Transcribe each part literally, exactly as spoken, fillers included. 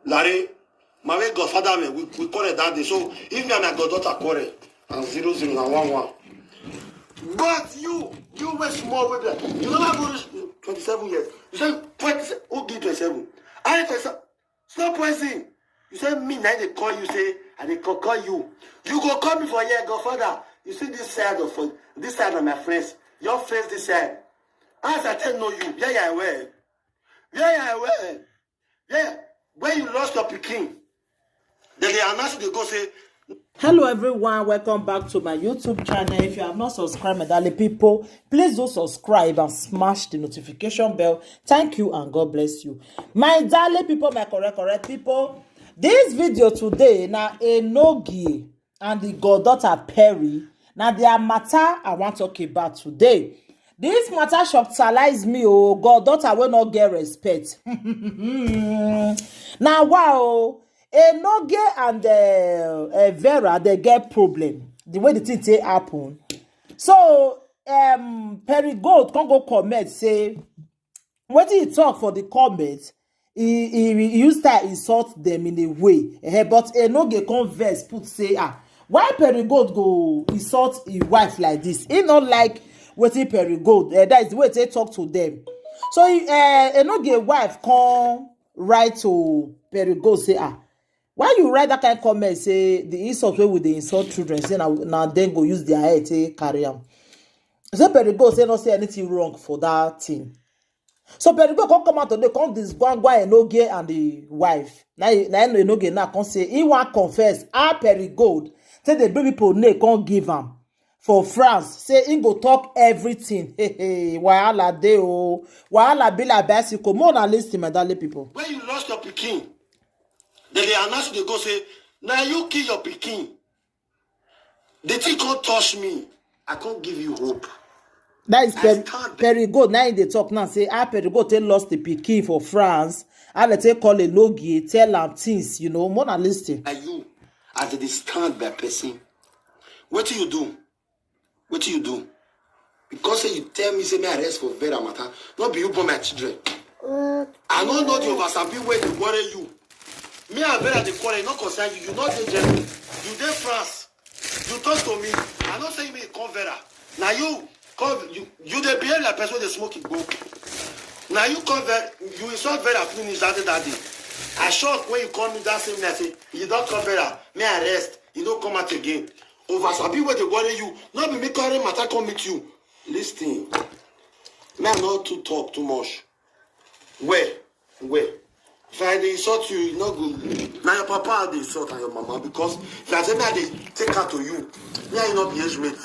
Larry, my way godfather, man, we, we quarrel that day. So if me and my goddaughter quarrel, and zero zero na one one. But you, you were small with that. You never go reach twenty-seven years. You say twenty, who give twenty-seven? I twenty-seven. Stop poison. You say me, now they call you, say, and they call, call you. You go call me for here, godfather. You see this side of this side of my friends. Your face this side. As I tell know you, yeah, yeah, well. Yeah, yeah, well. Yeah, when you lost your pikin, then they announce you, they go say, Hello everyone, welcome back to my YouTube channel. If you have not subscribed, my darling people, please do subscribe and smash the notification bell. Thank you and God bless you. My darling people, my correct, correct people, this video today na Enogie and the goddaughter Perry. Na their matter I want talk about today. This matter shocktalize me, oh, goddaughter wey no get respect. Na wa o, Enogie and uh, uh, Vera, they get problem. The way the thing take happen. So um, Perry Gold come go comment say, wetin he talk for the comment, he he he use style insult them in a way. Eh, but Enogie come vex put say, ah, why Perry Gold go insult his wife like this? He not like wetin Perry Gold. Uh, that is the way they talk to them. So he, uh, Enogie wife come write to Perry Gold say, ah, why you write that kind comment say the insult wey we dey insult children, say na na dem go use their head take carry am. Say Perry Gold say no say anything wrong for that thing. So Perry Gold come come out today, come disgwangwa Enogie and the wife. Na na Enogie now come say he wan confess how Perry Gold take dey bring people name come give am for France. Say he go talk everything. Hey, hey, wahala dey o, wahala be like bicycle. More na listen, my darling people. When you lost your pikin, then they announce you, they go say, now you kill your pikin. The thing can't touch me. I can't give you hope. That is Perry Gold. Now they talk now. Say, ah, Perry Gold take lost the pikin for France. How they take call Enogie, tell am things, you know. More na listen. Are you as they stand by person? What do you do? What do you do? Because say you tell me say me arrest for Vera matter. Not be you born my children. I don't know the oversabi where they worry you. Me and Vera they quarrel, not concern you. You not the general. You dey France. You talk to me. I not say me come Vera. Now you come you you dey behave like person they smoke igbo. Now you come Vera, you insult Vera finish that day that day. I shock when you call me that same night say you don't come Vera. Me arrest. You don't come out again. Oversabi where they worry you. Not be me carry matter come meet you. Listen. Me I not too talk too much. Where? Where? If I dey insult you, you not good. Now your papa dey insult and your mama because if I say me I dey take her to you, me I not be age mate.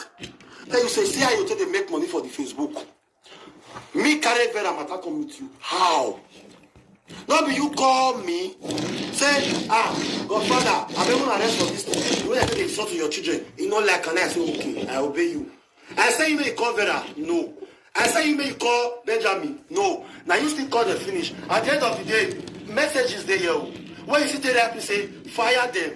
Then you say see how you take dey make money for the Facebook. Me carry Vera matter come meet you. How? Not be you call me say ah godfather I beg una rest for this thing. The way I take dey insult your children, e no like and I say okay, I obey you. I say you may call Vera, no. I say you may call Benjamin, no. Now you still call the finish. At the end of the day, messages dey here. When you see tell me say fire them,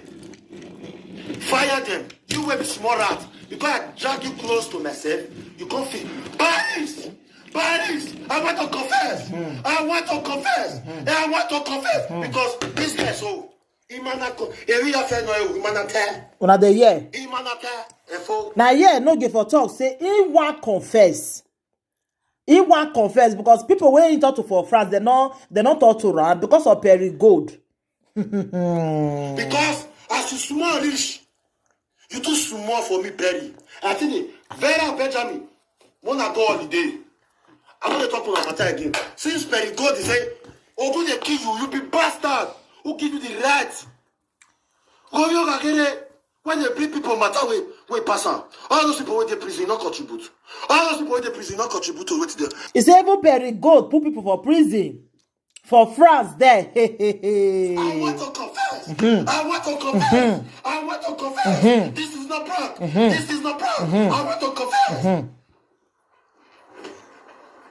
fire them. You will be small rat because I drag you close to myself. You come feel Paris, Paris. I want to confess. I want to confess. I want to confess because this guy so Imanako, Eria Feno, Imanate, Una dey hear? Imanate, Efo. Na here Enogie for talk say he wan confess. He wan confess because people wey he talk to for France, they no they no talk to am because of Perry Gold. Because as you small reach, you too small for me, Perry. I think the Vera Benjamin, when I go holiday, I want to talk about matter again. Since Perry Gold is say, Ogun dey kill you, you be bastard. Who give you the right? Go you again. When they bring people matter way way pass am. All those people wey dey prison not contribute. All those people wey dey prison not contribute to wetin dem. He say even Perry Gold put people for prison for France there. I want to confess. I want to confess. I want to confess. This is not prank. This is not prank. I want to confess.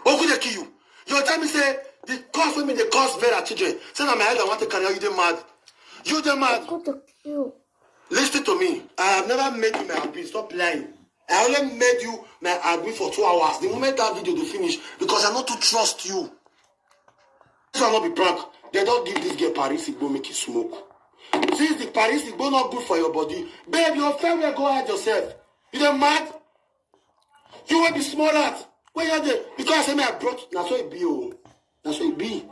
Ogun dey kill you. You tell me say the cause wey me dey cause Vera children. Say na my head I want to carry. You dey mad. You dey mad. Go to kill. Listen to me. I have never made you my admin. Stop lying. I only made you my admin for two hours. The moment that video dey finish, because I no too trust you. This one no be prank. They don't give this girl Paris Igbo make you smoke. Since the Paris Igbo not good for your body, babe, your fair wear, go hide yourself. You dey mad? You will be small rat. Where you dey? Because I say me I brought. Na so it be, oh. Na so it be.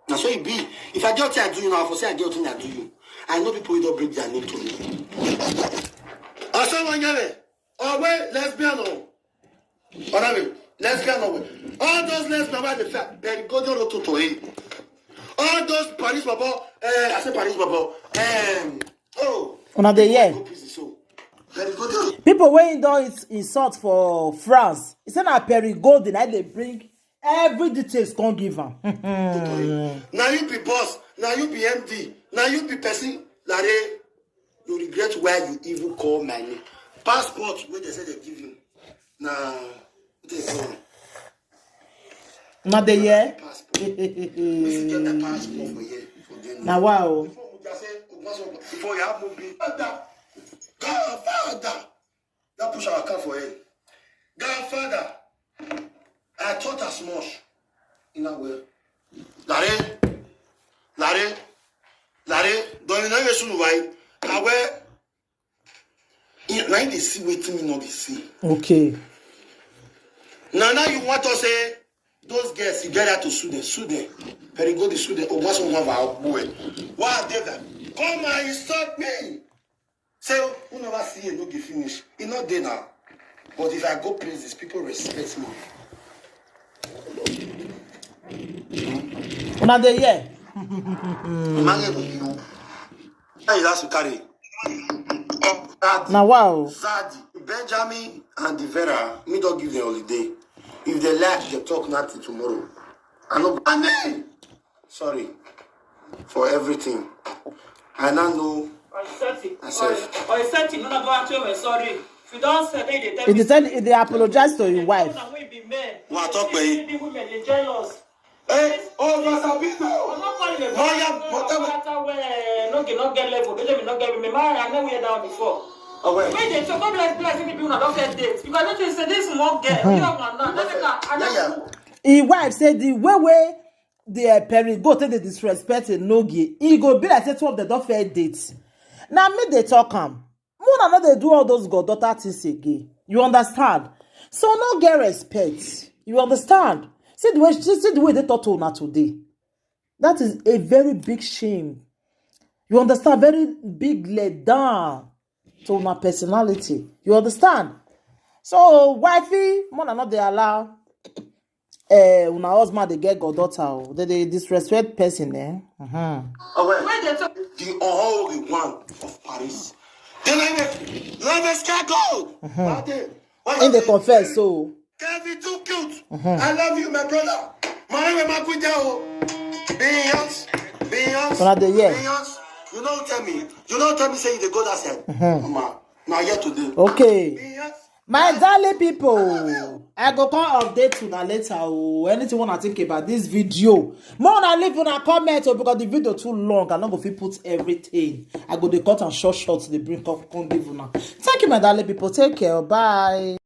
Na so it be. If I get what I do you now, I for say I get what I do you. I know people who don't bring their name to me. I say one guy, oh wait, lesbian, oh. Ọ̀rẹ́ mi, lesbian, oh wait. All those lesbian wey dey feel, they go dey road to him. All those Paris baba, eh, I say Paris baba, um, oh, Una dey hear? Go prison so. They go dey People wey don ins- insult for France, e say na Perry Golden, I dey bring every details come give am. Now you be boss, now you be M D, now you be person. Larry, you regret why you even call my name. Passport wey they say they give you. Na they go. Una dey hear? Passport. If you get that passport for here, for there. Na wa o. Before we just say, before you have movie. Father, God, Father, that push our car for here. God, Father, I thought as much. In a way. Larry, Larry, Larry, don't you know you soon why? I wear. Now they see wetin me no dey see. Okay. Now, now you want to say those girls, you get out to sue them, sue them. Very good, sue them. Oh, what's one of our boy? Why are they there? Come and insult me. Say, who never see you no dey finish? E no dey now. But if I go places, people respect me. Una dey hear? Imagine you. How you last to carry? Zaddy, Na wa o. Zaddy, Benjamin and the Vera, me don't give them holiday. If they like, they talk nothing tomorrow. I know. Amen. Sorry for everything. I now know. Or you set it. I said- Or you set it. No, no, go out to him. Sorry. If you don't say, then they tell If me. you tell, if they apologize to your wife, Now we be men. What talk, babe? Be women, they jealous. Hey, oh, Pastor Peter. I'm not calling them. Maya, whatever. Matter where no get no get level. They tell me no get me. Man, I never hear that before. Oh, wait. When they talk, God bless, bless me, people don't get dates. Because don't you say this small girl, you have one now. That's it. I Yeah, yeah. know. his wife say the way wey the uh, Perry go take dey disrespect Enogie, e go be like say two of them don fair date. Na me dey talk am. Mona no dey do all those goddaughter things again. You understand? So no get respect. You understand? See the way see, see the way they talk to una today. That is a very big shame. You understand? Very big let down to una personality. You understand? So wifey, Mona no dey allow uh, una husband dey get goddaughter o. They dey disrespect person, eh? Uh-huh. Oh, wait. When they talk, The Ohori one of Paris. The Lame, Lame Scarecrow. What the? What In the is it? confess, so Kevin too cute. I love you, my brother. Mare Makuja o. Beyonce, Beyonce, Una dey hear? Beyonce. You know tell me. You know tell me say you dey go that side. Mama, now yet today. Okay. Beyonce. My darling people, I go come update una later. Oh, anything wanna think about this video? More una leave una comment, oh, because the video too long. I no go fit put everything. I go dey cut and short short. They bring come come give una. Thank you, my darling people. Take care. Bye.